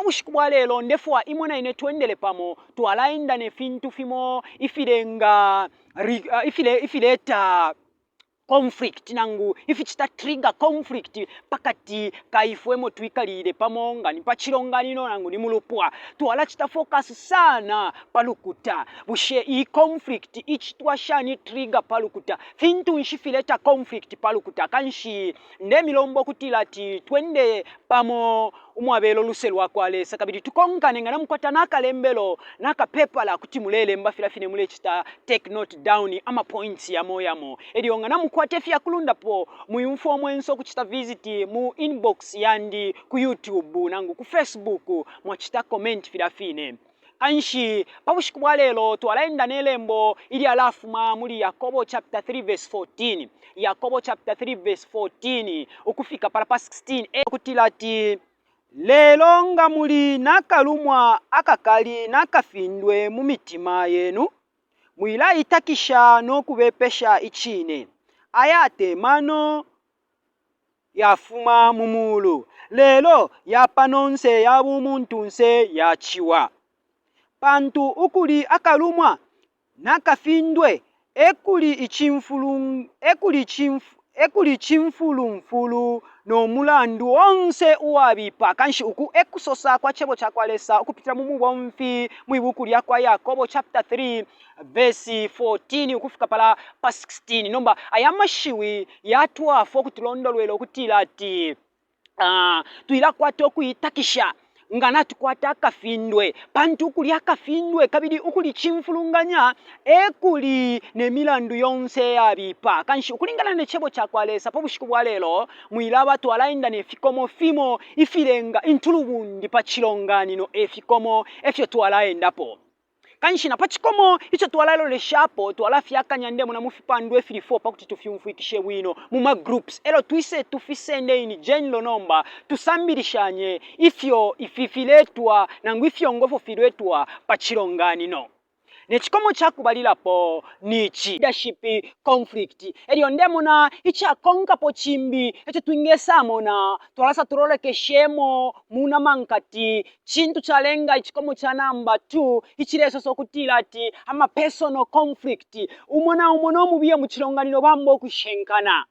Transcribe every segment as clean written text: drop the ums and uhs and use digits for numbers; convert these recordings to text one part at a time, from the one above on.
bushiku bwa lelo ndefwaya imwe na ine twendele pamo, twalaenda ne fintu fimo ifilenga ifileta conflict nangu ificita trigger conflict pakati ka ifwe emo twikalile pamo nga ni pa cilonganino nangu ni mu lupwa. Twalacita focus sana pa lukuta. Bushe iyi conflict icitwa shani trigger pa lukuta? Fintu nshi fileta conflict pa lukuta? Kanshi ndemilomba ukutila ati twende pamo umwabela uluse lwa kwa Lesa kabili tukonkane. Nga namukwata nakalembelo nakapepala kuti mulelemba filya fine mulecita take note down ama points yamo yamo. Elyo nga namukwata ifyakulundapo mwiumfwa umwenso ukucita visit mu inbox yandi ku YouTube nangu ku Facebook mwacita comment filya fine. Kanshi pa bushiku bwa lelo twalaenda ne lembo ilyalafuma muli Yakobo chapter 3 verse 14. Yakobo chapter 3 verse 14 ukufika pala pa 16 e kutila ati Lelo nga muli na kalumwa akakali na kafindwe mu mitima yenu, mwilaitakisha no kubepesha icine. Aya te mano yafuma mu muulu, lelo ya pano nse ya bumuntunse ya ciwa. Pantu ukuli akalumwa na kafindwe, e kuli e kuli icimfulumfulu no mulandu onse uwabipa. Kanshi uku e kusosa kwa Cebo ca kwa Lesa ukupitila mu mubomfi mwi buuku lya kwa Yakobo chapter 3 vesi 14 ukufika pala pa 16. Nomba aya mashiwi yatwafwa ukutulondolwela ukutila ati twilakwata ukuitakisha nga natukwata akafindwe, pantu ukuli akafindwe kabili ukuli cimfulunganya e kuli ne milandu yonse iyabipa. Kanshi ukulingana ne Cebo ca kwa Lesa pa bushiku bwa lelo, mwilaba twalaenda ne fikomo fimo ifilenga intulubundi pa cilonganino, e fikomo e fyo twalaendapo. Kanshi na pa cikomo ico twalaloleshapo, twalafyakanya ndemona mu fipandwa ifili 4 pa kuti tufyumfwikishe bwino mu ma groups, e lyo twise tufisende in general. Nomba tusambilishanye ifyo ifi filetwa nangu ifyongo ifyo filetwa pa cilonganino. Ne cikomo ca kubalilapo ni ci: leadership conflict. E lyo ndemona icakonkapo cimbi ico twingesamona, twalasa tulolekeshemo mu namankati cintu calenga icikomo ca namba 2 icilesosa ukutila ati ama personal conflict, umo na umo no mubiye mu cilonganino bamba ukushenkana.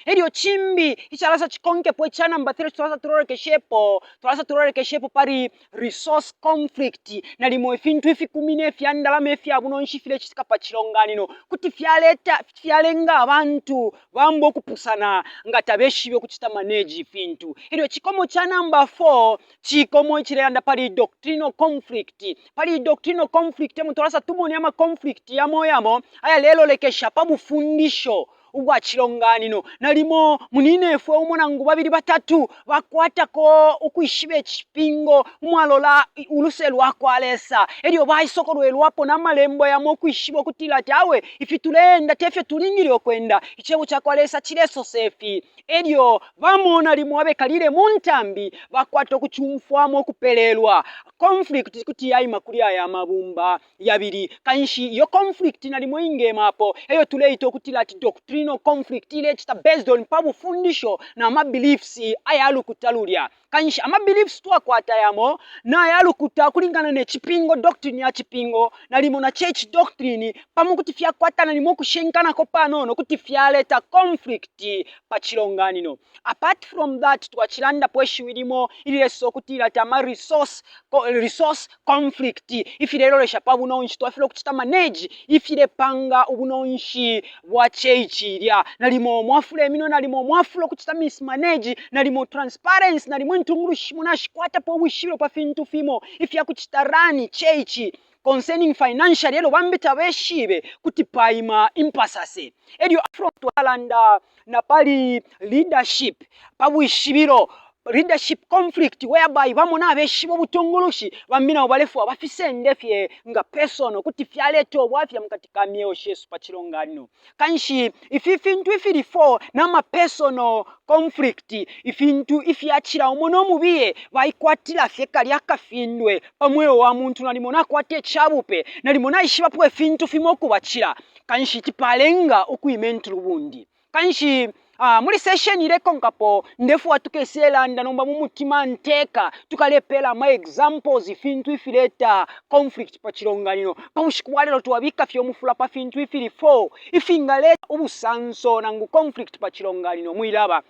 Elyo cimbi icalasa cikonkepo ica namba 3 twalasa tulolekeshepo pali resource conflict. Nalimo ifintu ifikumine ifya ndalama, ifya bunonshi filecitika pa cilonganino kuti fyaleta fyalenga abantu bamba ukupusana nga tabeshibe ukucita manage ifintu. Elyo cikomo ca namba 4 cikomo icilelanda pali doctrinal conflict. Pali doctrinal conflict emo twalasa tumone ama conflict yamo yamo ayalelolekesha pa bufundisho ubwa cilonganino. Nalimo muninefwe umo nangu babili batatu bakwatako ukwishiba icipingo umwalola uluse lwa kwa Lesa, elyo baisokolwelwapo na malembo yamo ukwishiba ukutila ati awe, ifi tuleenda tefyo tulingile ukwenda, icebo ca kwa Lesa cilesosa ifi. Elyo bamo nalimo abekalile mu ntambi bakwata ukucumfwamo ukupelelwa. Conflict kuti yaima kuli aya mabumba yabili. Kanshi iyo conflict nalimo ingemapo eyo tuleita ukutila ati doctrinal conflict, ilecita based on pa bufundisho na ma beliefs aya lukuta lulya. Kanshi ama beliefs twakwata yamo na ya lukuta kulingana ne cipingo, doctrine ya cipingo, nalimo na church doctrine pamo kuti fyakwatana nalimo ukushenkanako panono, kuti fyaleta conflict pa cilonganino. Apart from that, twacilandapo ishiwi limo ililesosa ukutila ati ama resource conflict, ifilelolesha pa bunonshi, twafilwa ukucita manage ifilepanga ubunonshi bwa church ilya. Nalimo mwafula iminwe, nalimo mwafula ukucita mismanage, nalimo transparency, nalimo intungulushi shimo nashikwatapo ubwishibilo pa fintu fimo ifya kucita run church concerning financial, elo bambi tabeshibe, kuti paima impasase. Elyo from twalanda na pali leadership, pa bwishibilo, leadership conflict, whereby bamo nabeshiba ubutungulushi, bambi nabo balefwa bafisende fye nga personal, kuti fyaleta ubwafya mukati ka myeo shesu pa cilonganino. Kanshi ifi fintu ifili 4 nama personal conflict, ifintu ifyacila umo no mubiye baikwatila fye kalya kafindwe pa mweo wa muntu, nalimo nakwata icabupe, nalimo naishibapo ifintu fimo ukubacila, kanshi tipalenga ukwima intulubundi. Kanshi Ah, muli session ilekonkapo ndefwaya tukeselanda nomba mu mutima nteka tukalepela ama examples ifintu ifileta conflict pa cilonganino. Pa bushiku bwa lelo twabika fye umufula pa fintu ifili 4 ifingaleta ubusanso nangu conflict pa cilonganino. Mwilaba.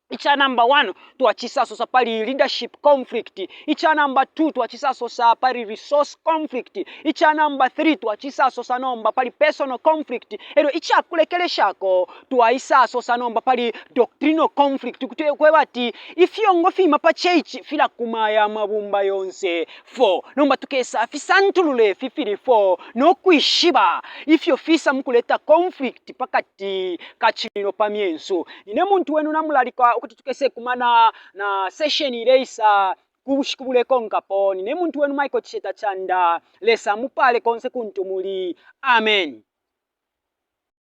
Ica number 1 twacisasosa pali leadership conflict. Ica number 2 twacisasosa pali resource conflict. Ica number 3 twacisasosa nomba pali personal conflict. Elyo ica kulekeleshako twaisasosa nomba pali doctrinal conflict, kuti kweba ati ifyongo fiima pa church filakuma aya mabumba yonse 4. Nomba tukesa fisantulula ifi fili 4 no kwishiba ifyo fisa mukuleta conflict pakati ka cilonganino pa myensu. Nine muntu wenu namulalika ukuti tukese kumana na session ileisa ku bushiku bulekonkapo. Nine muntu wenu Michael Chisheta Chanda. Lesa amupale konse kuntu muli. Amen.